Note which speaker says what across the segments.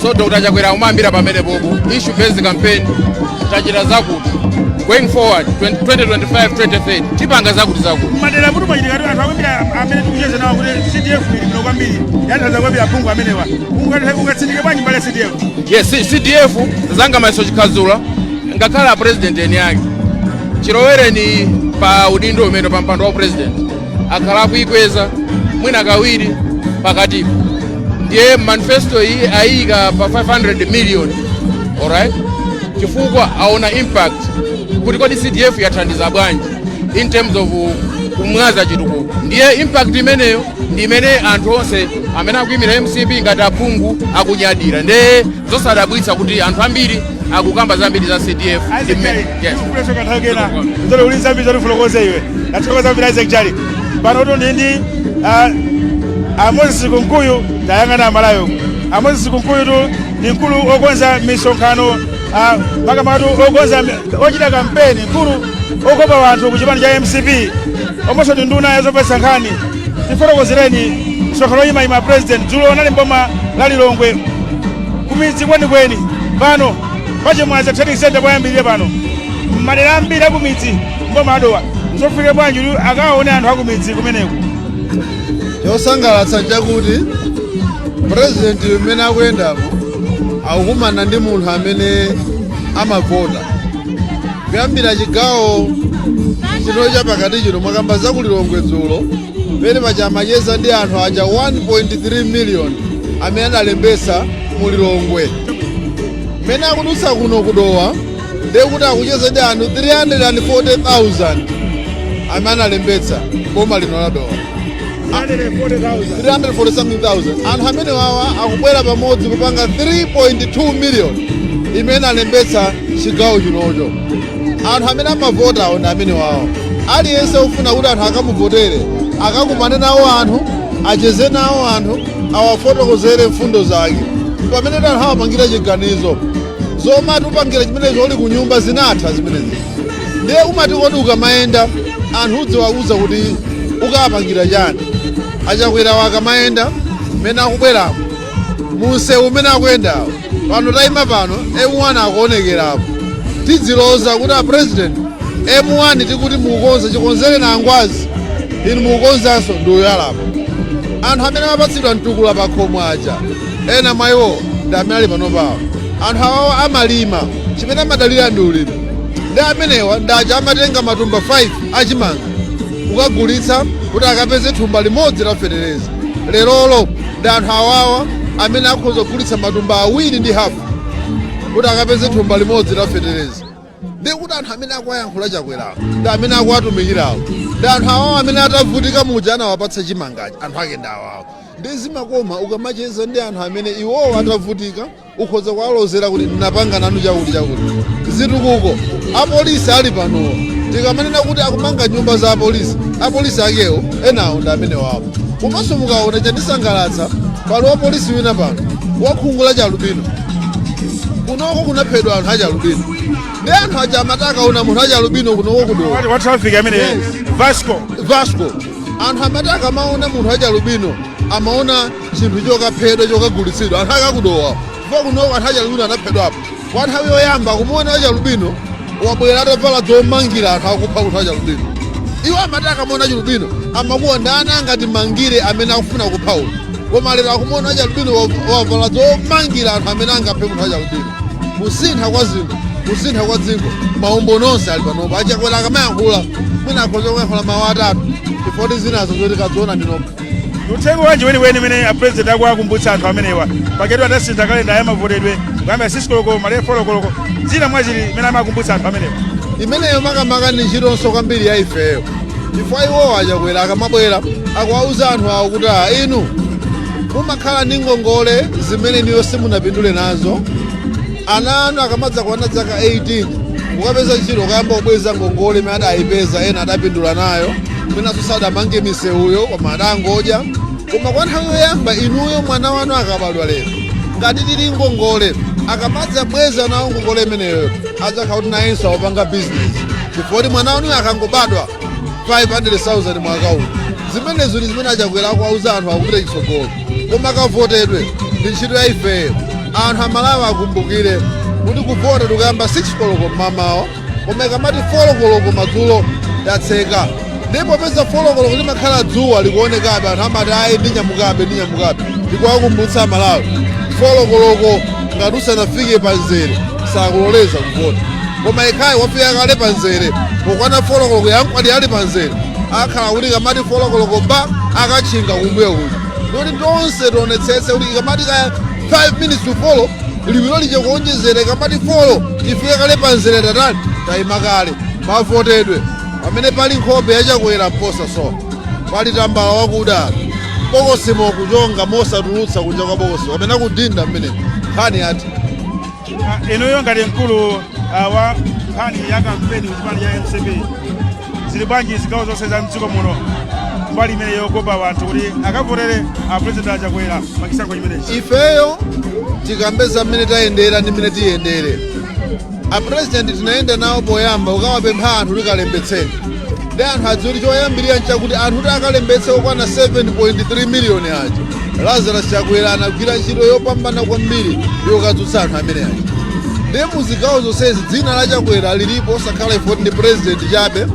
Speaker 1: So Dr Chakwera akumayambira pamene popo, issue based campaign, tachita zakuti, going forward 2025 2030 tipanga zakuti zakuti.
Speaker 2: Madera mutu mwachitika anthu akumbira amene tikucheza nawo kuti CDF ili bwino kwambiri, yathandiza kwambiri aphungu amenewa. Ungatsindike bwanji mbali ya CDF?
Speaker 1: Yes, CDF zanga mayeso chikhazula, ngakhale a president eni ake chilowereni pa udindo umene pa mpando wa president akhala akuikweza mwina kawiri pakatipo. Ndiye manifesto iyi ayika pa 500 million, alright, chifukwa aona impact kuti kodi CDF yathandiza bwanji in terms of kumwaza chitukuko. Ndiye impact imeneyo ndi imene anthu onse amene akuyimira MCP ngati aphungu akunyadira. Ndiye zosadabwitsa kuti anthu ambiri akukamba zambiri za CDF.
Speaker 2: Isaac Chali.
Speaker 1: Yes.
Speaker 2: Kuleso kanthawi kena nzole uli zambiri zotifotokoze iwe. Ndathokoza kwambiri, Isaac Chali. Pano tu ndi a Moses Kunkuyu. Tayang'ana amalayo. A Moses Kunkuyu tu ndi mkulu okonza misonkhano, makamaka okonza ochita kampeni, mkulu okopa anthu ku chipani cha MCP, omonso ndi nduna yazopesa nkhani. Tifotokozereni msonkhano oyimayima president dzulo anali mboma la Lilongwe, kumidzi kwenikweni, pano pachimwaza Trading Center poyambirira pano, madera ambiri akumidzi mboma adowa. Zofika bwanji kuti akaone anthu akumidzi kumeneku?
Speaker 3: Chosangalatsa chakuti president mmene akuyendamo akukumana ndi munthu amene amavota kuyambira chigawo chino chapakati chino. Mwakamba zakulilongwe dzulo, pene paja amacheza ndi anthu aja 1.3 million amene adalembesa mu Lilongwe. Mmene akudutsa kuno kudowa, ndiye kuti akucheza ndi anthu 340,000 amene analembetsa boma lino la Dowa. 340 something thousand anthu amene wawa akubwera pamodzi kupanga 3.2 million imene alembetsa chigawo chinocho. Anthu amene amavota awo ndi amene wawa. Aliyense ufuna kuti anthu akamuvotere, akakumane nawo anthu, acheze nawo anthu, awafotokozere mfundo zake, pamene anthu awapangira chiganizo. Zomati upangira chimenezo uli ku nyumba zinatha zimenezi. Ndiye umati kodi ukamayenda anthu udziwauza kuti ukapangira chani? Achakwera wakamayenda mmene akubweramo munsewu umene akuyendawo pano, tayima pano, M1 akuonekerapo. Tidziloza kuti a president, M1 tikuti mukukonza, chikonzere na angwazi inu mukukonzanso ndi uyalapo. Anthu amene amapatsidwa mtukula pa khomo aja, ena mwa iwo ndi amene ali pano pawo. Anthu awawo amalima, chimene amadalira ndi ulimi. Ndi amenewa ndi aja amatenga matumba 5 achimanga kukagulitsa kuti akapeze thumba limodzi la fetereza. Lerolo ndi anthu awawa amene akhoza kugulitsa matumba 2.5 kuti akapeze thumba limodzi la fetereza. Ndi kuti anthu amene akuwayankhula Chakwerawo ndi amene akuwatumikirawo ndi anthu awawa amene atavutika muja anawapatsa chimangachi. Anthu ake ndi awawa. Ndi zimakoma ukamacheza ndi anthu amene iwowo atavutika ukhoza kuwalozera kuti ndinapanga nanu chakuti chakuti. Zitukuko, apolisi ali panowa, tikamanena kuti akumanga nyumba za apolisi, apolisi akewo enawo ndi amene wawo. Komanso mukaona, chandisangalatsa, pali wapolisi wina pano wakhungu la chalubino. Kunoko kunaphedwa anthu achalubino, ndi anthu aja amati akaona munthu achalubino kunoko kudowa.
Speaker 2: Wa traffic amene?
Speaker 3: Yes.
Speaker 2: Vasco.
Speaker 3: Vasco. Anthu amati akamaona munthu achalubino amaona chinthu chokaphedwa, chokagulitsidwa, anthu akakudowa, chifukwa kunoko anthu achalubino anaphedwapo. Kwa nthawi yoyamba kumuona achalubino wabwera atavala zomangira anthu akupha munthu achalubino. Iwo amati akamaona chilubino amakuwa ndani angati mangire amene akufuna kupha uyu. Koma lero akumuona achalubino wavala zomangira anthu amene angaphe munthu achalubino. Kusintha kwa zinthu, kusintha kwa dziko, maumbo nonse ali panopo. Achakwera akamayankhula mwina akhoza kuyankhula mawu atatu, chifukwa zinazo zoti kadziona ndinokha.
Speaker 2: Uthenga wanji weniweni umene a president akuwakumbutsa anthu amenewa? Paketu adasintha kalenda ya mavotedwe kuyambira 6 koloko malere 4 koloko. Zina mwazili imene amakumbutsa anthu amenewa?
Speaker 3: Imeneyo makamaka ndi ntchitonso kwambiri ya ifeyo, chifukwa iwowo Achakwera akamabwera akuwauza anthu awo kuti, "Ah, inu mumakhala ndi ngongole zimene niyo simunapindule nazo. Ana anu akamadza kuwana zaka 18 kukapeza ntchito, kuyamba kubweza ngongole imene adayipeza, ena adapindula nayo, mwinanso sadamange misewuyo koma adangodya. Koma kwa nthawi yoyamba inuyo mwana wanu akabadwa lero, ngati tili ngongole, akamadza bweza nawo ngongole imeneyo adzakhala kuti nayenso akupanga bizinesi, chifukwa kuti mwana wanuyo akangobadwa 500,000 mu akaunti." Zimenezo ndi zimene Achakwera akuwauza anthu akupita chitsogolo. Koma kavotedwe ndi ntchito ya ifeyo. Anthu Amalawi akumbukire kuti kuvota tikuyamba 6 koloko mmamawa, koma ikamati 4 koloko madzulo tatseka. Ndipo peza 4 koloko limakhala dzuwa likuonekabe, anthu amati, "Ayi, ndinyamukabe, ndinyamukabe." Ndikuwakumbutsa Amalawi, 4 koloko ngati usanafike pa mzere sakuloleza kuvota. Koma ikhayi wafika kale pa mzere, pokwana 4 koloko yankwati ali pa mzere, akhala kuti ikamati 4 koloko ba akatchinga kumbuyo kuja. Ndikuti tonse tionetsetse kuti ikamati kaya 5 minutes to 4, liwiro lije kuonjezera, ikamati 4 tifike kale pa mzere, tatani, tayima kale. Mavotedwe pamene pali nkhope yaChakwera mposa so pali tambala wakuda, bokosimo kuchonga mosatulutsa kunja kwa bokosi kapena kudinda mmenemo, nkhani yati.
Speaker 2: Inuyo ngati mkulu wa nkhani ya kampeni kuchipani cha MCP, zili bwanji zigawo zonse za mdziko muno mbali imene yokopa anthu kuti akavotere a President aChakwera pa chisankho chimenechi?
Speaker 3: Ifeyo tikambeza mmene tayendera ndi mmene tiyendere. A President tinayenda nawo poyamba kukawapempha anthu kuti kalembetseni, ndi anthu adziwe kuti choyambirira nchakuti anthu kuti akalembetse okwana 7.3 miliyoni aja, Lazarus Chakwera anagwira ntchito yopambana kwambiri yokadzutsa anthu amene aja. Ndiye muzigawo zonsezi dzina la Chakwera lilipo, osakhala ifoti ndi president chabe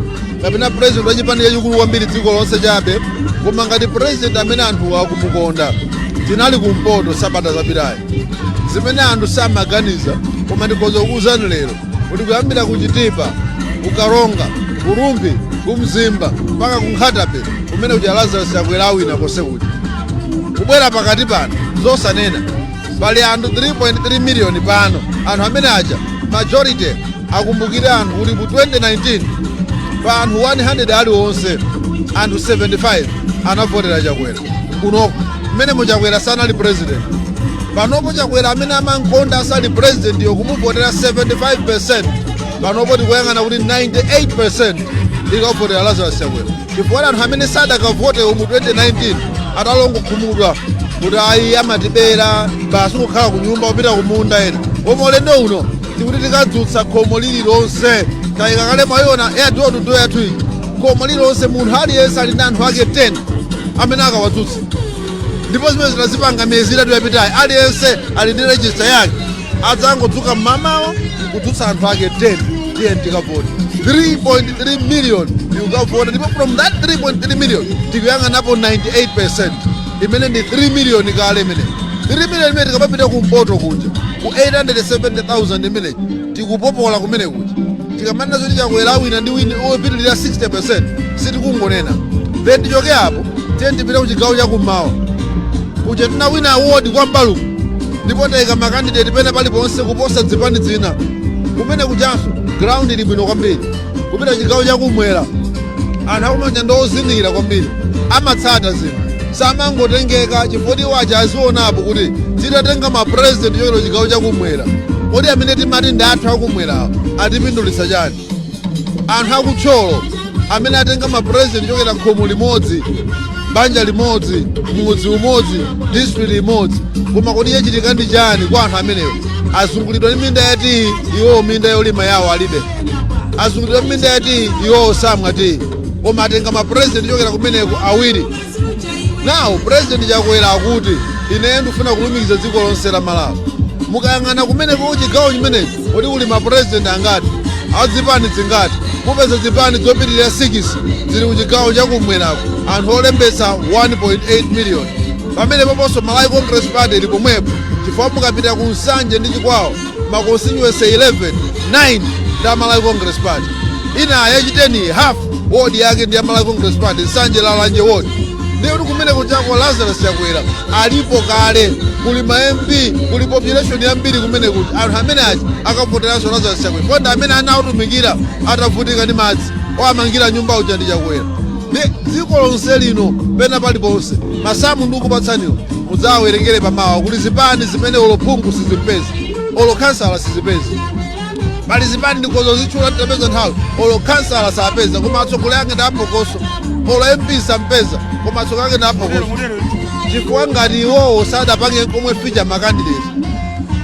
Speaker 3: kapena president wachipani chachikulu kwambiri dziko lonse chabe, koma ngati president amene anthu akumukonda. Tinali kumpoto sabata zapitayi, zimene anthu samaganiza, koma ndikhoza kukuwuzani lero kuti kuyambira ku Chitipa, ku Karonga, ku Rumphi, ku Mzimba mpaka ku Nkhata Bay, kumene kuja Lazarus Chakwera awina konse kuja. Kubwera pakati pano zosanena, pali anthu 3.3 miliyoni pano. Anthu amene aja majority, akumbukire anthu kuti ku 2019 pa anthu 100 aliwonse, anthu 75 anavotera Chakwera kunoko, mmene muChakwera sanali president. Panopo Chakwera amene amankonda asali president yo kumuvotera 75%, panopo tikuyang'ana kuti 98% ikavotera Lazarus Chakwera, chifukwa anthu amene sadakavote mu 2019 atalongokhumudwa kuti ayi, amatibera basi, kukhala ku nyumba, kupita kumunda ena. Koma ulendo uno tikuti tikadzutsa khomo lililonse. Tayika kale, mwayona ya door to door yathu iyi, khomo lililonse munthu aliyense ali ndi anthu ake 10 amene akawadzutsa. Ndipo zimene zitazipanga miyezi 3 yapitayi, aliyense ali ndi register yake, adzangodzuka mmamawa nkudzutsa anthu ake 10, "Tiye tikavota." 3.3 million ikukavota, ndipo from that 3.3 million tikuyang'anapo 98% imene ndi 3 million kale. Imene 3 million imene tikamapita kumpoto kuja ku 870,000 imene tikupopola kumene kuja, tikamanena zoti Chakwera awina ndi wini opitilira 60%, sitikungonena. Then tichoke apo, tiye tipite ku chigawo chakummawa kuja. Tinawina award kwa Mbaluku, ndipo tayika ma candidate pena paliponse kuposa zipani zina. Kumene kujanso ground ili bwino kwambiri. Kupita chigawo chakumwera, anthu akumanja ndi ozindikira kwambiri, amatsata zinthu, samangotengeka, chifukwa iwo aja azionapo kuti titatenga ma president chokera chigawo chakumwera, kodi amene timati ndi athu akumwerawo atipindulitsa chani? Anthu akutcholo amene atenga ma president chokera khomo limodzi, banja limodzi, mudzi umodzi, district imodzi, koma kodi yachitika ndi chani kwa anthu amenewo? Azungulidwa ndi minda ya tiyi, iwowo minda yolima yawo alibe. Azungulidwa ndi minda ya tiyi, iwowo samwa tiyi, koma atenga ma president chokera kumeneko awiri. Nawo President Chakwera akuti, "Ine ndifuna kulumikiza dziko lonse la Malawi." Mukayang'ana kumeneko chigawo chimenechi, kodi kuli ma president angati, azipani zingati? Mupeza zipani zopitirira 6 zili ku chigawo chakumwerako, anthu olembetsa 1.8 million. Pamene poponso Malawi Congress Party ili pomwepo, chifukwa mukapita ku Nsanje ndi Chikwawa, ma constituency 11, 9 ndi a Malawi Congress Party. Ina yachiteni half ward yake ndi ya Malawi Congress Party, Nsanje Lalanje ward. Ndiye kuti kumene kuchako Lazarus Chakwera alipo kale, kuli ma MP, kuli population yambiri kumene kuti anthu amene aja akavoteranso Lazarus Chakwera, fonda amene anawatumikira atavutika ndi madzi, oamangira nyumba uja ndi Chakwera. Ndi dziko lonse lino pena paliponse, masamu ndikupatsaniwo mudzawerengere pamawa. Kuli zipani zimene olo phungu sizimpeza, olo khansala sizipeza. Pali zipani ndikozo zitchula titapeza nthawi, olo khansala sapeza, koma atsogoleri ake ndi aphokoso. Olo MP sampeza, koma atsogoleri ake ndi aphokoso, chifukwa ngati iwowo sadapange komwe feature ma candidate,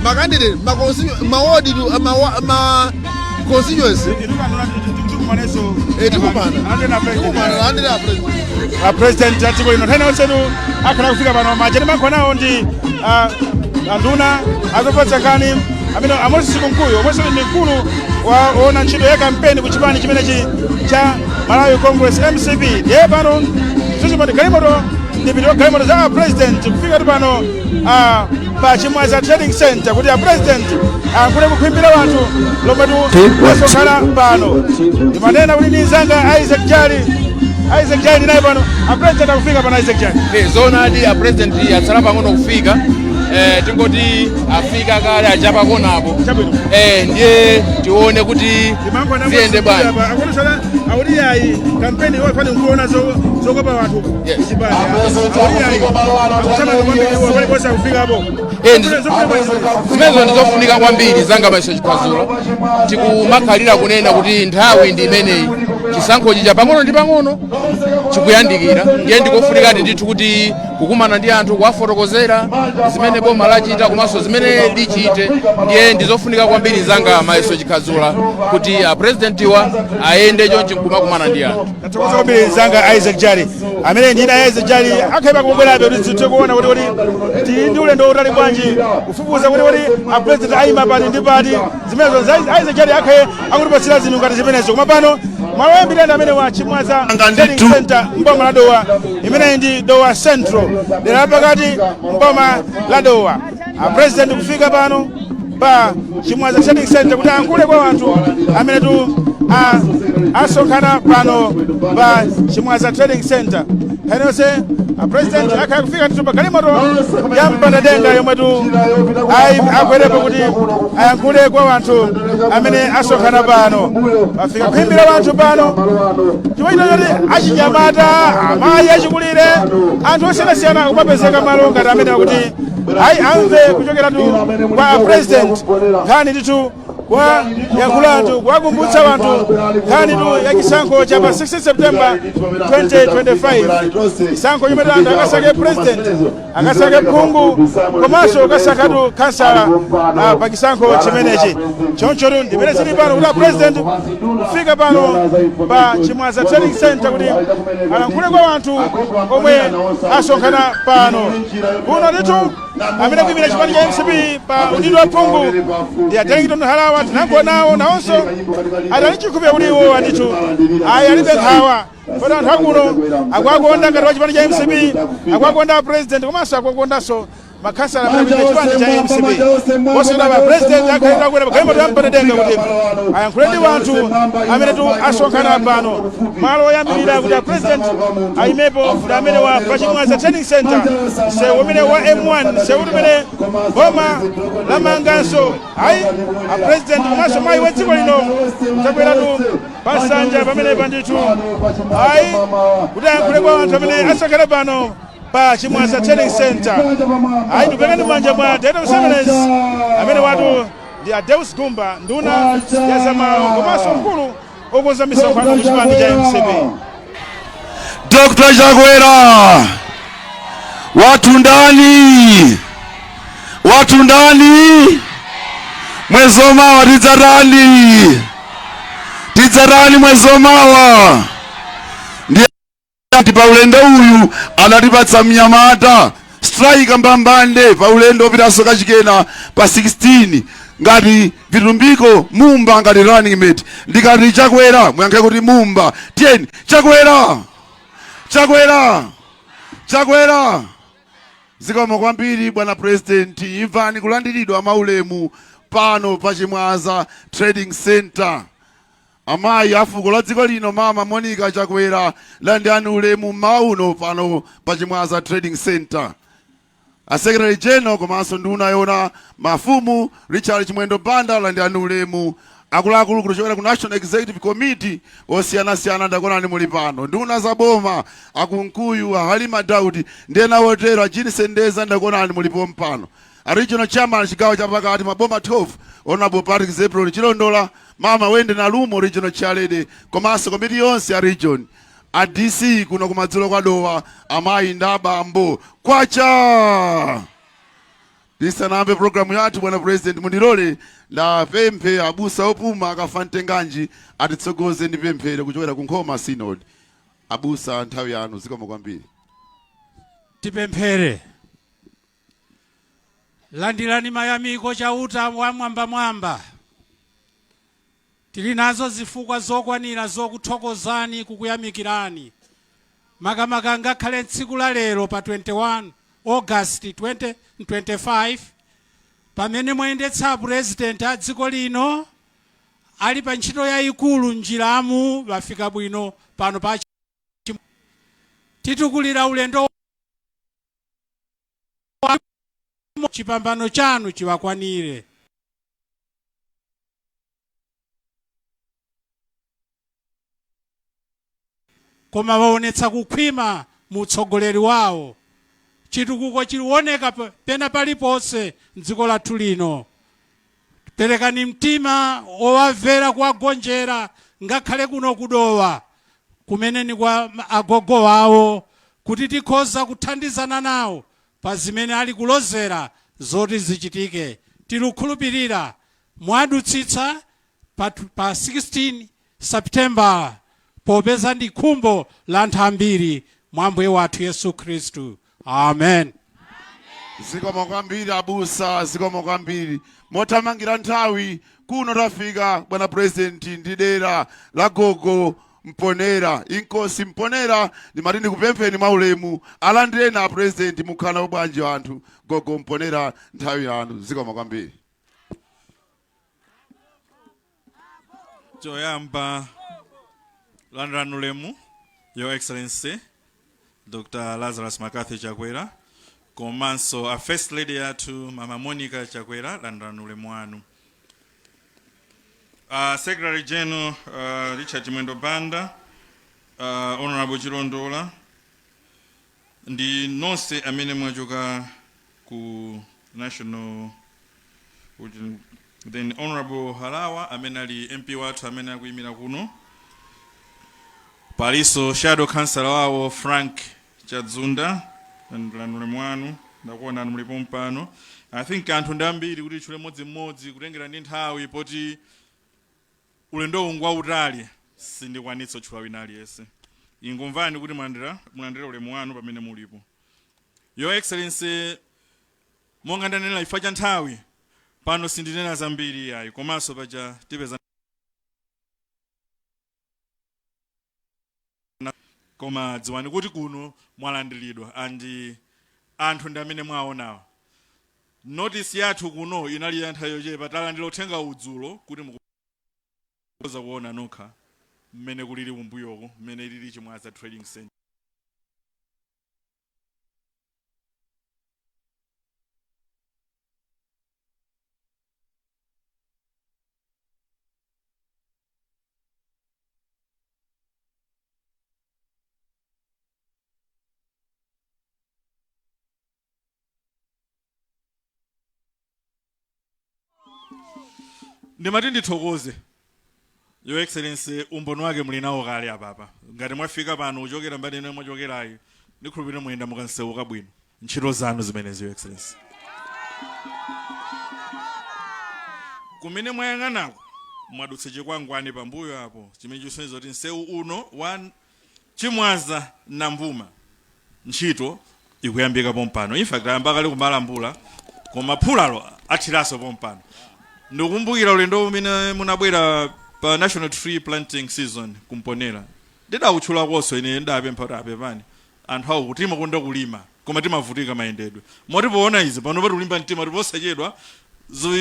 Speaker 3: ma candidate ma ward, ma constituency. Tikumana, tikumana, landira president.
Speaker 2: A president a dziko lino nthawi yonsetu akhala kufika pano. Maja timankho nawo ndi Anduna azofalitsa nkhani amene a Moses Kunkuyu, omwenso ndi mkulu woona ntchito ya kampeni ku chipani chimenechi cha Malawi Congress, MCP. Ndiye pano zizipati galimoto, ndipiti wa galimoto za a president kufika pano pa Chimwaza Trading Center kuti a president ayankhule kukhwimbira wanthu lomwe tasonkhana pano. Ndimanena kuti ndi mzanga Isaac Jali. Isaac Jali ndinaye pano. A president akufika pano, Isaac Jali.
Speaker 1: Zoonadi, a president atsala pang'ono kufika. Tingoti afika kale, achapa konapo.
Speaker 2: Chabwino.
Speaker 1: Ndiye tione kuti ziyende bwanji.
Speaker 2: Akuonesa akuti ayi, kampeni iwo fani nkuona zokopa wanthu. Chipani akuti ayi, akuthamanga kwambiri iwo paliponse akufikapo.
Speaker 1: Zimenezo ndizofunika kwambiri zanga mayiso Chikhazula. Tikumakhalira kunena kuti nthawi ndi imeneyi, chisankhochi cha pang'ono ndi pang'ono chikuyandikira. Ndiye ndikofunikati ndithu kuti kukumana ndi anthu, kuwafotokozera zimene boma lachita komanso zimene lichite. Ndiye ndizofunika kwambiri zanga mayiso Chikhazula kuti a presidentiwa ayende chonchi nkumakumana ndi anthu.
Speaker 2: Tathokoza kwambiri zanga Isaac Jali. Amene ndina Isaac Jali akhaipa kubwerabe kuti zithe kuona kuti tili ndi ulendo utali bwanji, kufufuza kuti a president ayima pati ndi pati. Zimenezo Isaac Jali akhaye akutipatsira zinthu ngati zimenezo. Koma pano malo oyambirira ndi amene wa Chimwaza Trading Center, mboma la Dowa. Imeneyi ndi Dowa Central, dera lapakati mboma la Dowa. A president kufika pano pa Chimwaza Trading Center kuti ayankhule kwa anthu amene tu asonkhana pano pa Chimwaza Trading Center. Nthawi yonse a president akhala kufika ndithu pa galimoto ya mpandadenga yomwe tu akwerepo kuti ayankhule kwa anthu amene asonkhana pano. Afika kuimbira wanthu pano chomwe chita choti achinyamata, amayi achikulire, anthu osiyanasiyana kumapezeka malo ngati amene akuti ayi, amve kuchokeratu kwa president nkhani ndithu kwa yankhula anthu, kuwakumbutsa anthu nkhani tu ya chisankho cha pa 16 September 2025, chisankho chomwe anthu akasake president, akasake phungu komanso akasakatu kansala pa chisankho chimenechi. Chonchotu ndimene zili pano kuti a president kufika pano pa Chimwaza Trading Center kuti alankhule kwa anthu omwe asonkhana pano. Kuno ndithu amene kuyimira chipani cha MCP pa udindo wa phungu ndi a Darlington Harawa. Tinangonawo nawonso adali chikhulupiriro kuti iwo andithu ayi, alibe nkhawa kodi anthu akuno akuakonda ngati wa chipani cha MCP, akuakonda president komanso akuakondanso makhansala amene akuyimira chipani cha MCP. Posera pa president akhalira kukwera pagalimoto ya mpatedenga kuti ayankhule ndi anthu amene tu asonkhana pano. Malo oyambirira kuti a president ayimepo ndi amene wa pachimwaza Trading Center, msewu umene wa M1, msewu umene boma lamanganso. Ayi, a president komanso mayi wa dziko lino tabweratu pasanja pamene pandithu ayi, kuti ayankhule kwa anthu amene asonkhana pano pa Chimwaza Trading Center. Ayi, ndikupereka manja mwa director of ceremonies amene watu ndi Adeus Gumba, nduna ya zamalo komanso mkulu okonza misonkhano ku chipani cha MCP.
Speaker 4: Dr. Chakwera, watu ndani? Watu ndani? Mwezi omawa tidzatani? Tidzatani mwezi omawa? Ndi ati pa ulendo uyu anatipatsa mnyamata striker mbambande pa ulendo opitanso kachikena pa 16 ngati Vitumbiko Mumba ngati running mate. Ndikati Chakwera, muyankhe kuti Mumba. Tiyeni, Chakwera, Chakwera, Chakwera! Zikomo kwambiri, bwana president. Imvani kulandiridwa maulemu pano pa Chimwaza Trading Center. Amayi a fuko la dziko lino, Mama Monica Chakwera, landirani ulemu mmawa uno pano pa Chimwaza Trading Center. A secretary general komanso nduna yona mafumu Richard Chimwendo Banda, landirani ulemu. Akuluakulu kuchokera ku National Executive Committee osiyanasiyana, ndakuonani muli pano. Nduna za boma, akunkuyu, Halima Daudi ndi ena otero, Ajini Sendeza, ndakuonani mulipo mpano. A regional chairman chigawo chapakati, maboma 12, Honorable Patrick Zebron Chilondola, Mama Wende Nalumo, regional chairlady, komanso komiti yonse ya region, a DC kuno kumadzulo kwa Dowa, amayi ndi abambo, kwacha! Tisanambe programu yathu, bwana president, mundilole ndapemphe abusa opuma akafa mtenganji atitsogoze ndi pemphero kuchokera ku Nkhoma Synod. Abusa, nthawi yanu. Zikomo kwambiri.
Speaker 5: Tipemphere. Landirani mayamiko, Chauta wamwambamwamba. Tili nazo zifukwa zokwanira zokuthokozani, kukuyamikirani, makamaka ngakhale tsiku la lero pa 21 August 2025, pamene mwayendetsa Purezidenti a dziko lino ali pa ntchito yayikulu mnjiramu, bafika bwino pano pa titukulira ulendo. Chipambano chanu chiwakwanire. Koma waonetsa kukhwima mu utsogoleri wawo. Chitukuko chikuoneka pena paliponse mdziko lathu lino. Perekani mtima owamvera, kuwagonjera, ngakhale kuno kudowa kumene ni kwa agogo wawo, kuti tikhoza kuthandizana nawo pa zimene ali kulozera zoti zichitike. Tikukhulupirira mwadutsitsa pa 16 September, popeza ndi khumbo la anthu ambiri, mwa Ambuye wathu Yesu Khristu, amen.
Speaker 4: Zikomo kwambiri, abusa, zikomo kwambiri. Mothamangira nthawi, kuno tafika, bwana President, ndi dera la Gogo Mponera, Inkosi Mponera. Ndimati ndikupempheni mwaulemu, alandireni a President. Mukhala bwanji anthu? Gogo Mponera, nthawi yanu. Zikomo kwambiri.
Speaker 6: Choyamba, landirani ulemu, Your Excellency Dr Lazarus McCarthy Chakwera, komanso a First Lady yathu, Mama Monica Chakwera, landirani ulemu wanu. Secretary General Richard Chimwendo Banda, Honorable Chilondola, ndi nonse amene mwachoka ku national, then Honorable Harawa amene ali MP wathu amene akuyimira kuno, palinso shadow councillor wawo Frank Chadzunda, landirani ulemu wanu, ndakuonani mulipo mpano. I think anthu ndi ambiri kuti tchule mmodzimmodzi, kutengera ndi nthawi, poti ulendo uwu ngwautali, sindikwanitsa kutchula wina aliyense. Ingomvani kuti mulandira ulemu wanu pamene mulipo. Your Excellency, monga ndanena, chifukwa cha nthawi pano sindinena zambiri ayi, komanso paja tipeza, koma dziwani kuti kuno mwalandiridwa and anthu ndi amene mwaonawa. Notice yathu kuno inali ya nthawi yochepa, talandira uthenga udzulo kuti mukuza kuona nokha mmene kulili kumbuyoko, mmene ilili Chimwaza Trading Center. Ndimati ndithokoze, Your Excellency, umboni wake muli nawo kale apapa. Ngati mwafika pano kuchokera mbali ino mwachokerayi, ndikhulupirira muyenda mukansewu kabwino. Ntchito zanu zimenezi, Your Excellency. Kumene mwayang'anako mwadutsa chikwangwani pambuyo apo chimene chikusonyeza kuti msewu uno wa Chimwaza Nambuma ntchito ikuyambika pompano. In fact, ayamba kale kumalambula, koma phulalo athiranso pompano. Ndikukumbukira ulendo umene munabwera pa National Tree Planting Season kumponera, ndidakutchulakonso ine, ndidapempha kuti apepani anthu awo kuti timakonda kulima koma timavutika mayendedwe, moti poona izi pano patikulimba mtima kuti posachedwa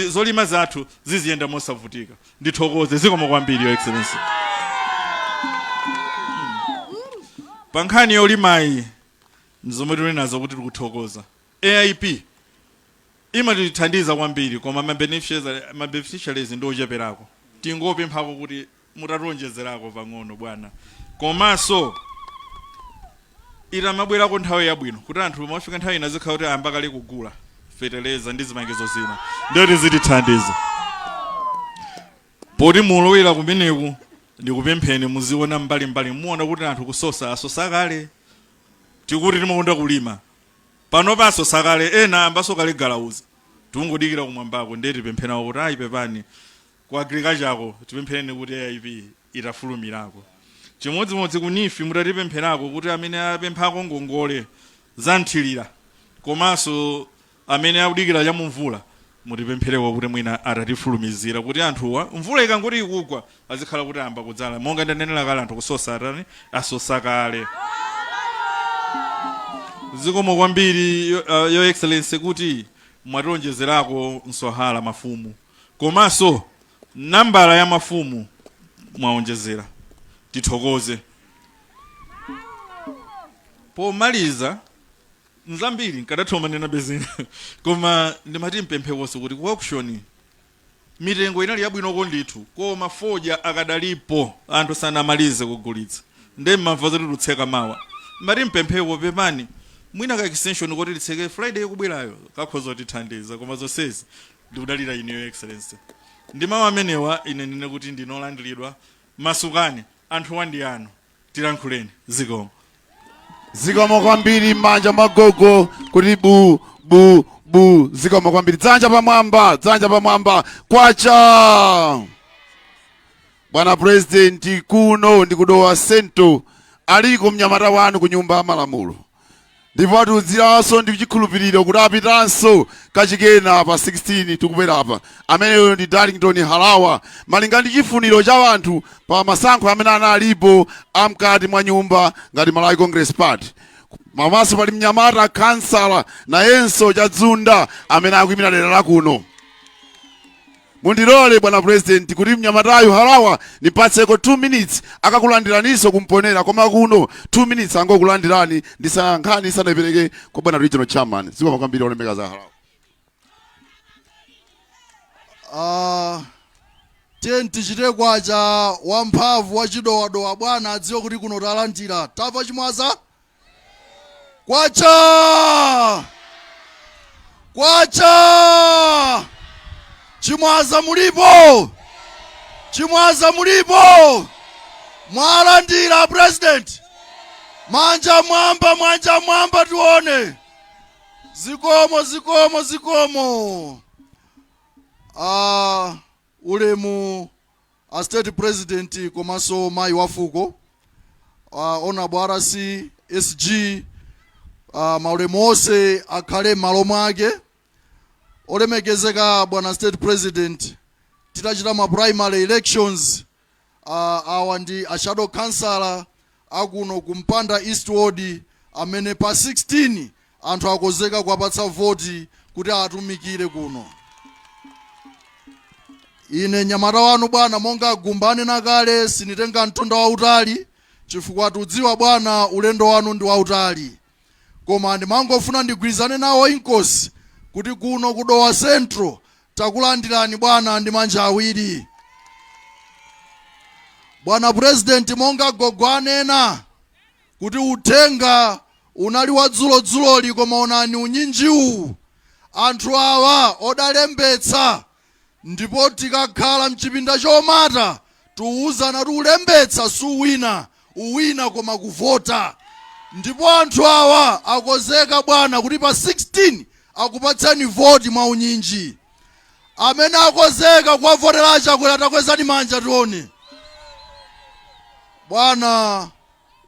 Speaker 6: zolima zathu ziziyenda mosavutika. Ndithokoze, zikomo kwambiri, Your Excellency. Pa nkhani yolimayi, nzomwe tili nazo kuti tikuthokoza AIP, imatithandiza kwambiri, koma ma beneficiaries ndi ocheperako. Tingopemphako kuti mutationjezerako pang'ono, bwana, komanso itamabwerako nthawi yabwino kuti anthu mafika nthawi ina zikhala kuti ayamba kale kugula feteleza ndi zipangizo zina, ndiyoti zitithandiza. Poti mulowera kumeneku, ndikupempheni muziona mbalimbali, muona kuti anthu kusosa asosa kale. Tikuti timakonda kulima, pano pasosa kale, ena ambaso kale galauza, tikungodikira kumwambako. Ndiye tipemphenawo kuti ayi, pepani, ku agriculture tipemphereni kuti AIP itafulumirako. Chimodzimodzi ku NEEF, mutatipempherako kuti amene apemphako ngongole za mthirira komanso Amene akudikira cha mumvula, mutipemphereko kuti mwina atatifulumizira kuti anthuwa mvula ikangoti ikugwa azikhala kuti amba kudzala. Monga ndanenera kale, anthu kusosa atani, asosa kale. Zikomo kwambiri, Your Excellency, kuti mwationjezerako mswahala mafumu, komanso nambala ya mafumu mwaonjezera, tithokoze. Pomaliza, nzambiri nkadatha manena bezina, koma ndimati mpemphekonso kuti ku auction mitengo inali yabwinoko ndithu, koma fodya akadalipo, anthu sanamalize kugulitsa, nde mmamva zoti tutseka mawa. Mati mpempheko, pepani, mwina ka extension kuti litseke Friday ikubwerayo kakhoza kutithandiza. Koma zonsezi ndikudalira inu, Your Excellency. Ndi mawu amenewa, ine ndine kuti ndinolandiridwa. Masukani, anthu wandi anu, tilankhuleni. Zikomo.
Speaker 4: Zikomo kwambiri. M'manja mwagogo kuti bu bu bu. Zikomo kwambiri. Dzanja pamwamba, dzanja pamwamba. Kwacha! Bwana President, kuno ndikudowa Central, aliko mnyamata wanu ku Nyumba ya Malamulo, ndipo atiuziranso ndi chikhulupiriro kuti apitanso kachikena pa 16 tikubwerapa. Ameneyo ndi Darlington Harawa, malinga ndi chifuniro cha anthu pa masankho amene analipo amkati mwa nyumba ngati Malawi Congress Party. Mamaso pali mnyamata kansala nayenso Chadzunda amene akuyimira dera la kuno. Mundilole, bwana President, kuti mnyamatayu Harawa nipatseko 2 minutes, akakulandiraninso kumponera, koma kuno 2 minutes angokulandirani ndisankhani isanapereke kwa bwana regional chairman. Zikomo kwambiri, olemekeza Harawa.
Speaker 3: Tiye tichite kwacha wamphamvu wachidowadowa, bwana adziwe kuti kuno talandira. Tamva Chimwaza? Kwacha! Kwacha! Chimwaza mulipo? Chimwaza mulipo? Mwalandira, President? Manja mwamba, manja mwamba tione. Zikomo, zikomo, zikomo. Ulemu a State President komanso mayi wa fuko, Honorable RC SG, maulemu onse akhale m'malo mwake. Olemekezeka bwana State President, titachita ma primary elections, awa ndi a shadow councillor akuno ku Mpanda East Ward, amene pa 16 anthu akonzeka kuwapatsa voti kuti atumikire kuno. Ine nyamata wanu, bwana, monga gumbane nakale, sinitenga mtunda wautali chifukwa tudziwa, bwana, ulendo wanu ndi wautali, koma ndimangofuna ndigwirizane nawo inkosi kuti kuno kudowa Central takulandirani, bwana, ndi manja awiri. Bwana President, monga gogo anena kuti uthenga unali wa dzulodzuloli, koma onani unyinjiwu, anthu awa odalembetsa, ndipo tikakhala mchipinda chomata tiwuzana kuti ulembetsa suwina, uwina koma kuvota. Ndipo anthu awa akonzeka, bwana, kuti pa 16 akupatseni voti mwa unyinji. Amene akonzeka kuwavotera Chakwera, takwezani manja tione. Bwana,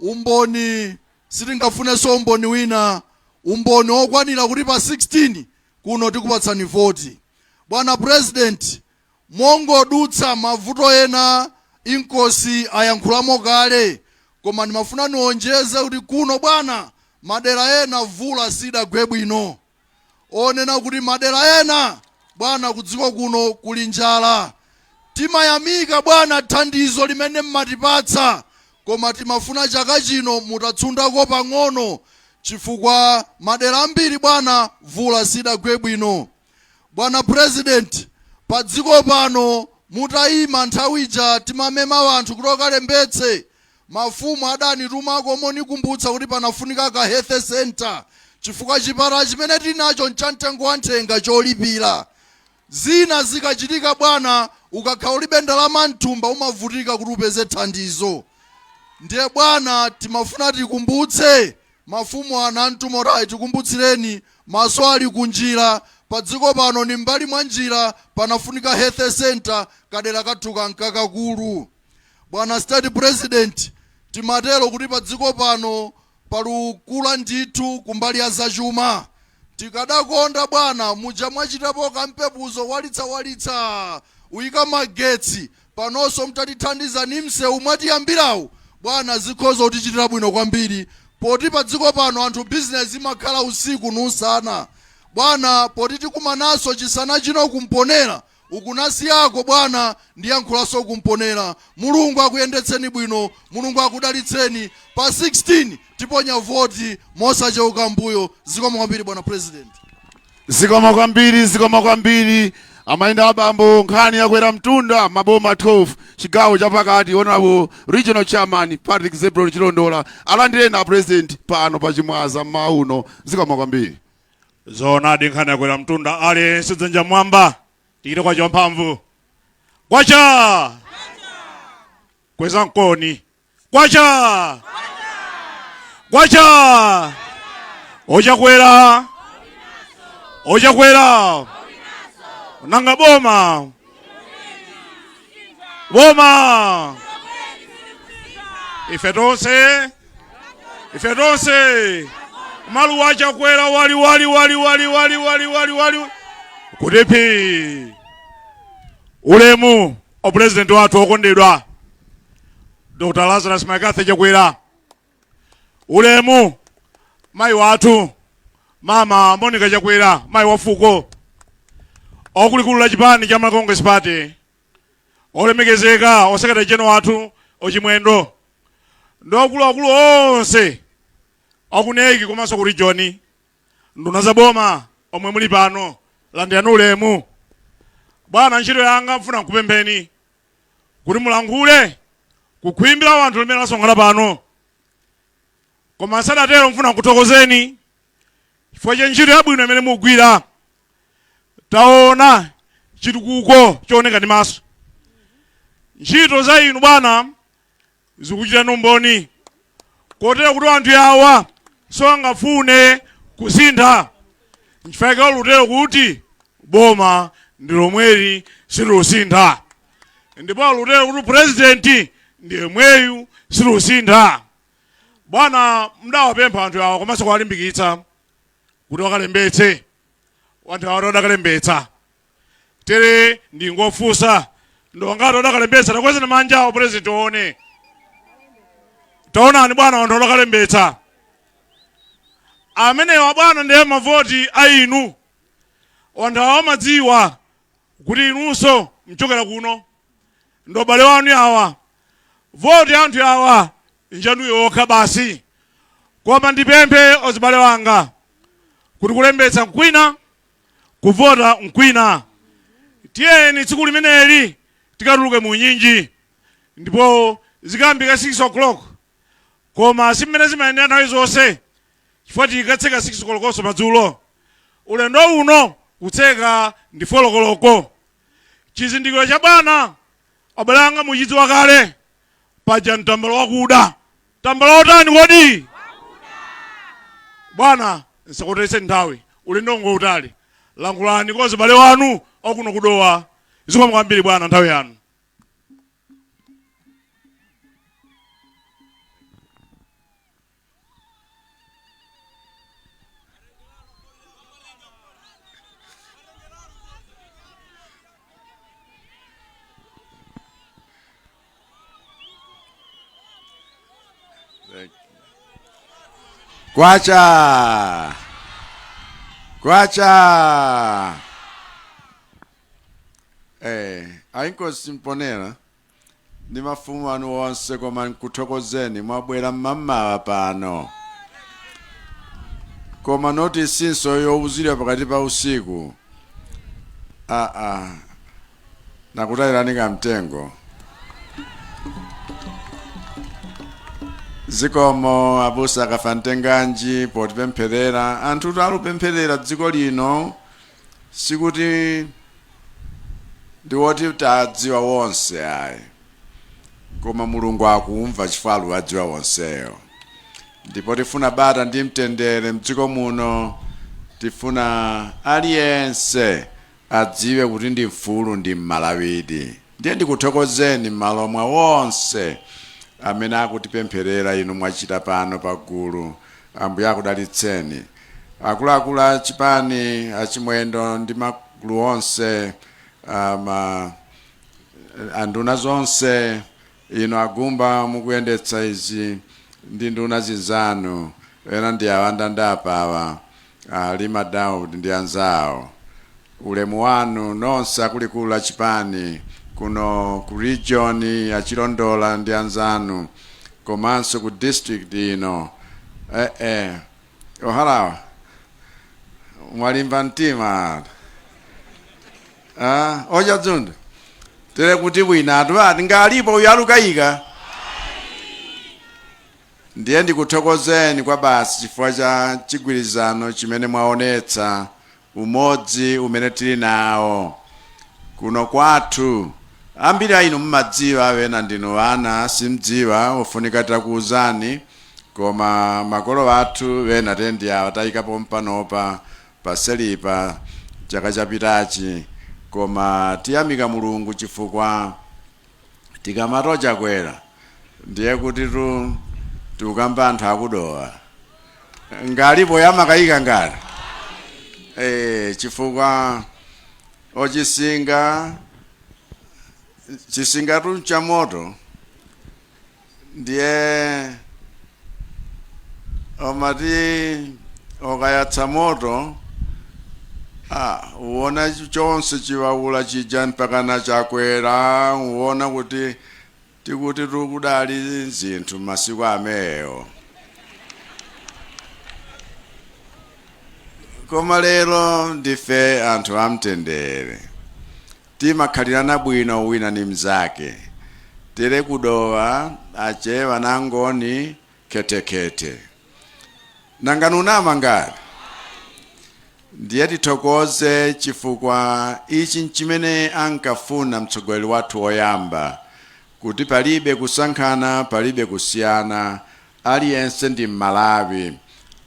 Speaker 3: umboni sitingafunenso umboni wina, umboni wokwanira kuti pa 16 kuno tikupatsani voti. Bwana President, mongodutsa mavuto ena inkosi ayankhulamo kale, koma ndimafuna nionjeze kuti kuno, bwana, madera ena vula sidagwe bwino, onena kuti madera ena, bwana, kudziko kuno kuli njala. Timayamika, bwana, thandizo limene mmatipatsa, koma timafuna chaka chino mutatsundako pang'ono chifukwa madera ambiri, bwana, vula sidagwe bwino. Bwana President, pa dziko pano mutayima nthawi ija timamema wanthu kuti okalembetse, mafumu adanitumako monikumbutsa kuti panafunika ka health center chifukwa chipatala chimene tili nacho nchamtengo wa nthenga cholipira. Zina zikachitika, bwana, ukakhala ulibe ndalama mthumba umavutika kuti upeze thandizo. Ndiye, bwana, timafuna tikumbutse mafumu ana mtumotayi, tikumbutsireni, maso ali kunjira. Pa dziko pano ni mbali mwa njira panafunika health center, kadera kathu kankakakulu. Bwana State President, timatero kuti pa dziko pano palukula ndithu kumbali ya zachuma.
Speaker 7: Tikadakonda bwana, muja mwachitapo kampepuzo walitsawalitsa uyika magetsi, panonso mtatithandiza ni msewu mwatiyambirawu bwana, zikhoza kutichitira bwino kwambiri, poti pa dziko pano anthu bizinesi imakhala usiku nusana. Bwana, poti tikumananso chisana chino kumponera ukunasiyako bwana, ndiyankhulanso kumponera. Mulungu akuyendetseni bwino, Mulungu akudalitseni. Pa 16 tiponya voti mosacheuka mbuyo. Zikomo kwambiri, bwana President.
Speaker 4: Zikomo kwambiri, zikomo kwambiri, amayi abambo. Nkhani yakwera mtunda, maboma 12, chigawo chapakati. Honorable Regional Chairman Patrick Zebron Chilondola, alandireni a President pano pa Chimwaza mmawa uno. Zikomo kwambiri.
Speaker 8: Zoonadi, nkhani yakwera mtunda. Aliyense dzanja mwamba, tikite kwacha wamphamvu. Kwacha! Kweza mkoni. Kwacha! Kwacha! Ochakwera, ochakwera! Nanga boma, boma! Ife tonse, ife tonse, maluwa achakwera wali wali wali wali wali wali wali wali kuti phi. Ulemu wa President wathu okondedwa Dr Lazarus McCarthy Chakwera, ulemu mayi wathu Mama Monica Chakwera, mayi wa fuko, okulikulu la chipani cha Malawi Congress Party, olemekezeka o Secretary General wathu Ochimwendo, ndi akuluakulu onse aku NEC komanso ku region, nduna za boma omwe muli pano, landirani ulemu. Bwana, ntchito yanga mfuna nkupempheni kuti mulankhule kukhwimbira wanthu limene lasonkhana pano, koma sadatero mfuna nkuthokozeni chifukwa cha ntchito yabwino imene mugwira. Taona chitukuko chooneka ndi maso, ntchito za inu bwana zikuchita umboni, kotero kuti anthu awa sangafune kusintha. Nchifukwa lutero kuti boma ndi lomweli, silusintha, ndipo lutero kuti President ndi yemweyu, silusintha. Bwana, mdawapempha anthu awa komanso kuwalimbikitsa kuti wakalembetse. Anthu awa adakalembetsa. Tere ndingofunsa, ndongati adakalembetsa? Takwezani manja awo, President one. Taonani bwana, anthu adakalembetsa amenewa bwana ndiye mavoti a inu. Anthu awa amadziwa kuti inunso mchokera kuno, ndo bale wanu awa. Voti anthu awa njanu yokha basi. Koma ndipemphe ozibale wanga kuti kulembetsa nkwina, kuvota nkwina. Tiyeni tsiku limeneli tikatuluke mu nyinji, ndipo zikayambika 6 o'clock, koma si mmene zimayendera nthawi zonse, chifukwa tikatseka 6 kolokonso madzulo. Ulendo uno kutseka ndi 4 koloko. Chizindikiro cha bwana, abale anga, muchidziwa kale paja, mtambalo wakuda. Tambala wotani kodi bwana? Nsakutetse nthawi, ulendo ngwautali. Lankhulani kwa azibale wanu okuno kudowa. Zikomo kwambiri bwana, nthawi yanu.
Speaker 9: Kwacha! Kwacha! Ainkosi Mponera ndi mafumu anu onse, koma nkuthokozeni mwabwera mmamawa pano, koma notisinso yowuzidwa pakati pa usiku. Aa, nakutayirani kamtengo. Zikomo abusa Akafantenganji potipempherera. Anthu alupempherera dziko lino, sikuti ndiwoti tadziwa wonse ayi, koma Mulungu akumva chifukwa aluwadziwa wonseyo. Ndipo tifuna bata ndi mtendere mdziko muno. Tifuna aliyense adziwe kuti ndi mfulu, ndi Mmalawidi. Ndiye ndikuthokozeni m'malo mwa wonse amene akutipempherera. Inu mwachita pano pagulu, Ambuye akudalitseni. Akuluakulu a chipani, achimwendo ndi magulu onse, ma anduna zonse, inu agumba mukuyendetsa izi ndi nduna zinzanu, ena ndi awa ndandapawa, Lima Daud ndi anzawo, ulemu wanu nonse. Akuluakulu la chipani kuno ku region ya Chilondola ndi anzanu, komanso ku district ino, ohalawa mwalimba mtima. Ah, ochadzunda tere kuti bwina atu ati ngalipo uyu alukayika. Ndiye ndikuthokozeni kwa basi chifukwa cha chigwirizano chimene mwaonetsa, umodzi umene tili nawo kuno kwathu. Ambiri a inu mumadziwa, wena ndinu ana simdziwa, ofunika takuuzani. Koma makolo athu wena tendi awa tayikapo mpanopa paselipa chaka chapitachi. Koma tiyamika Mulungu chifukwa tikamati Chakwera ndiye kuti tu tikukamba anthu akudowa ngalipo yamakayika ngati chifukwa ochisinga chisingatu cha moto. Ndiye omati okayatsa moto, uwona chonse chiwawula chija mpakana Chakwera, uwona kuti tikuti tikudali zinthu masiku ameyo. Koma lero ndife anthu amtendere, timakhalirana bwino wina ni mzake. Tere kudowa achewa nangoni khetekhete nanganunama ngati. Ndiye tithokoze chifukwa ichi nchimene ankafuna mtsogoleri wathu woyamba, kuti palibe kusankhana, palibe kusiyana, aliyense ndi Mmalawi.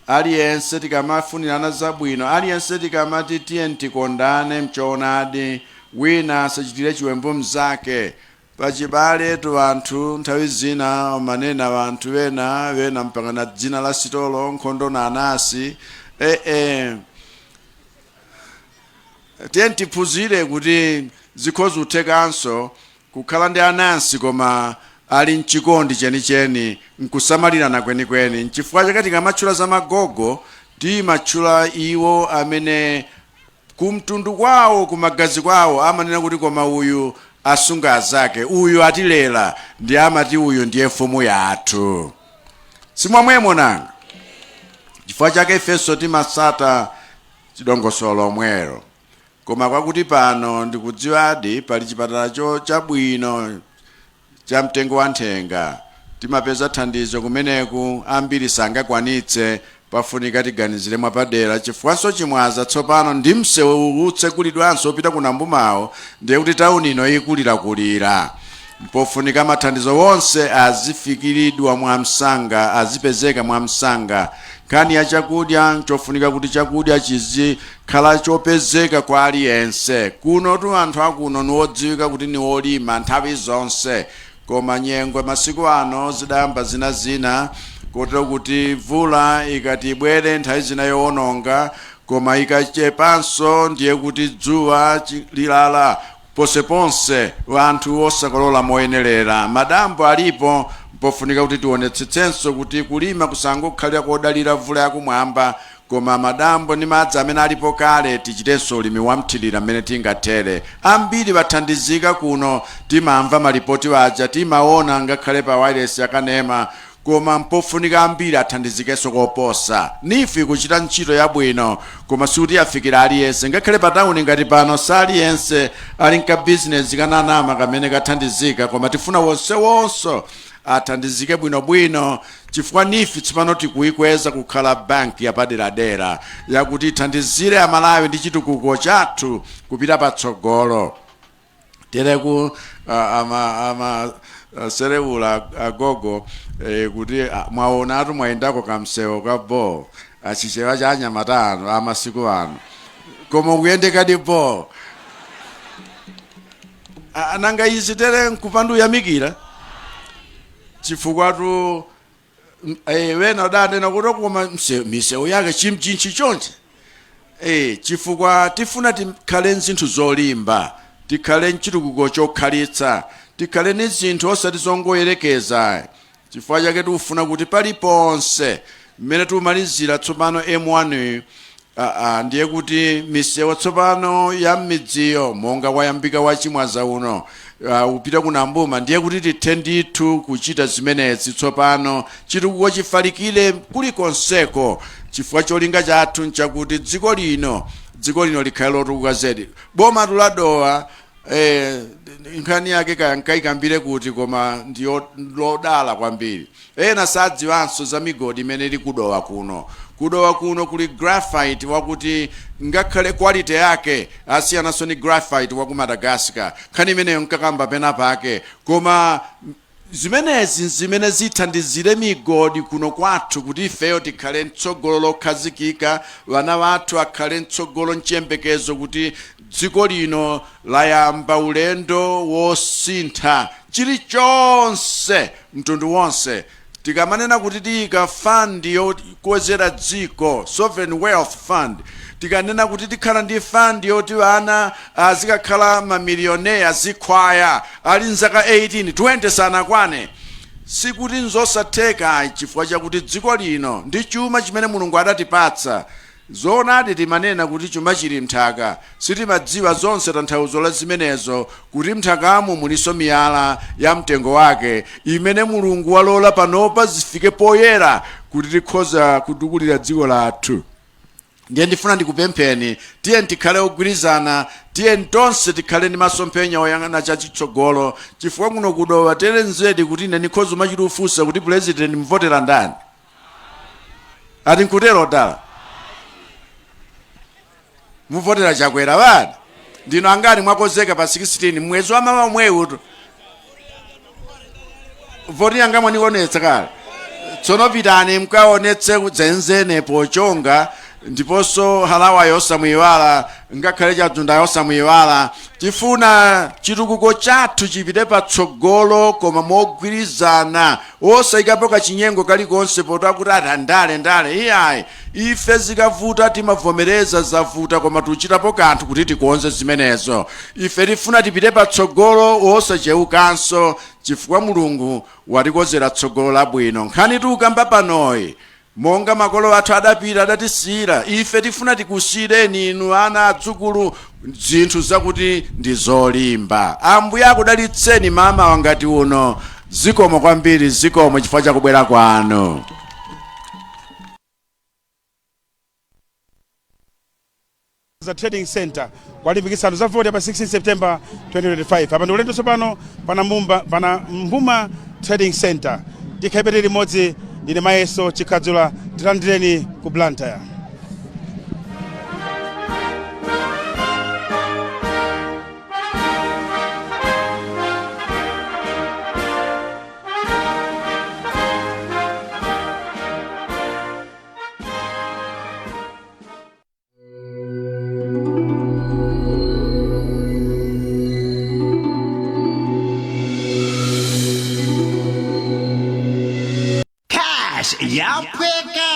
Speaker 9: Aliyense tikamafunirana zabwino, aliyense tikamati tiye tikondane mchoonadi, wina asachitire chiwembu mzake. Pachibale tu anthu nthawi zina manena anthu ena wena mpaka na dzina la sitolo, nkhondo na anasi. Tiye tiphunzire kuti zikhoza kuthekanso kukhala ndi anansi koma ali mchikondi chenicheni, nkusamalirana kwenikweni. Nchifukwa chake tikamatchula za magogo timatchula iwo amene kumtundu kwawo, kumagazi kwawo amanena kuti koma uyu asunga azake, uyu atilera, ndi amati uyu ndiye mfumu yathu. Simwamwemo nanga? Chifukwa chake ifenso timasata chidongosolo lomwelo. Koma kwakuti pano ndikudziwadi pali chipatala chabwino cha mtengo wa nthenga, timapeza thandizo kumeneku, ambiri sangakwanitse. Pafunika tiganizire mwapadera, chifukwanso Chimwaza tsopano ndi msewu utsekulidwanso upita ku Nambumawo, ndiye kuti tawuni ino ikulirakulira. Pofunika mathandizo wonse azifikiridwa mwamsanga, azipezeka mwamsanga. Nkhani ya chakudya, chofunika kuti chakudya chizikhala chopezeka kwa aliyense. Kuno tu anthu akuno niwodziwika kuti ni wolima nthawi zonse, koma nyengo masiku ano zidayamba zina zina, kotero kuti mvula ikati ibwere nthawi zina yowononga, koma ikachepanso ndiye kuti dzuwa lilala ponseponse, anthu osakolola moyenerera. Madambo alipo. Pofunika kuti tionetsetsenso kuti kulima kusangokhalira kodalira mvula yakumwamba, koma madambo ndi madzi amene alipo kale tichitenso ulimi wamthirira mmene tingathere. Ambiri bathandizika kuno, timamva malipoti aja, timaona ngakhale pa wireless yakanema, koma mpofunika ambiri athandizikenso koposa. NEEF kuchita ntchito yabwino, koma sikuti yafikira aliyense. Ngakhale pa tawuni ngati pano, saliyense ali nkabizinesi kananama kamene kathandizika, koma tifuna wonsewonso athandizike bwinobwino, chifukwa NEEF tsopano tikuyikweza kukhala banki yapaderadera yakuti ithandizire Amalawi ndi chitukuko chathu kupita patsogolo. Tereku ama serewula agogo kuti mwaonatu mwayendako kamsewo ka bo, achichewa cha anyamata anu amasiku ano, koma ukuyendekadi bo. Nanga izi tere nkupanda uyamikira, chifukwa tu Wena adanena kuti koma misewu yake chimchinchi chonse, chifukwa tifuna tikhale nzinthu zolimba, tikhale mchitukuko chokhalitsa, tikhale ni zinthu osati zongoyerekeza. Chifukwa chake tikufuna kuti paliponse mmene tikumalizira tsopano M1, ndiye kuti misewu tsopano ya m'midziyo, monga wayambika wa Chimwaza uno, upita ku Nambuma, ndiye kuti tithe ndithu kuchita zimenezi. Tsopano chitukuko chifalikire kulikonseko, chifukwa cholinga chathu nchakuti dziko lino likhale lotukuka zedi. Boma tuladowa, nkhani yake kaya nkayikambire kuti, koma ndiyo lodala kwambiri. Ena sadziwanso za migodi imene ili kudowa kuno. Kudowa kuno kuli graphite wakuti ngakhale quality yake asiyananso ni graphite wa ku Madagascar. Nkhani imeneyo nkakamba pena pake, koma zimenezi zimene zithandizire migodi kuno kwathu kuti ifeyo tikhale mtsogolo lokhazikika, vana vathu akhale mtsogolo mchiyembekezo kuti dziko lino layamba ulendo wosintha chilichonse, mtundu wonse. Tikamanena kuti tiyika fund yokwezera dziko, sovereign wealth fund, tikanena kuti tikhala ndi fund yoti ana azikakhala mamilioneya zikhwaya ali nzaka 18, 20 sanakwane, sikuti nzosatheka, chifukwa chakuti dziko lino ndi chuma chimene Mulungu adatipatsa. Zoonadi, timanena kuti chuma chili mnthaka, sitimadziwa zonse tanthauzo la zimenezo, kuti mnthakamo mulinso miyala ya mtengo wake imene Mulungu walola panopa zifike poyera kuti tikhoza kutukulira dziko lathu. Ndiye ndifuna ndikupempheni, tiye tikhale ogwirizana, tiye tonse tikhale ndi masomphenya oyang'ana chachitsogolo, chifukwa kuno kudowa terenzedi kuti ine ndikhoza umachita ufunsa kuti president mvotera ndani, ati nkutero dala muvotera Chakwera. Bana ndino angani mwakozeka pa 16 mwezi wa mawa omwewu? Voti yanga mwanionetsa kale. Tsono pitani mkaonetse dzenzene pochonga, ndiponso halawayo osamuyiwala, ngakhale chadzundayo osamuyiwala. Tifuna chitukuko chathu chipite patsogolo, koma mogwirizana, osayikapo kachinyengo kalikonse poti kuti ati ndale ndale, iyayi. Ife zikavuta timavomereza zavuta, koma tuchitapo kanthu kuti tikonze zimenezo. Ife tifuna tipite patsogolo osacheukanso, chifukwa Mulungu watikonzera tsogolo labwino. Nkhani tikukamba panoyi, monga makolo athu adapita adatisiyira, ife tifuna tikusiyireni inu ana adzukulu zinthu zakuti ndi zolimba. Ambuye akudalitseni mama wangati uno. Zikomo kwambiri, zikomo chifukwa chakubwera kwanu.
Speaker 2: Za Trading Center kwalimbikitsa anthu za voti pa 16 September 2025. Apa ndi ulendo tsopano pana Mbuma Trading Center. Tikhaipete limodzi, ndine Mayeso Chikhadzula. Tilandireni ku Blantyre.
Speaker 10: Cash yaphweka.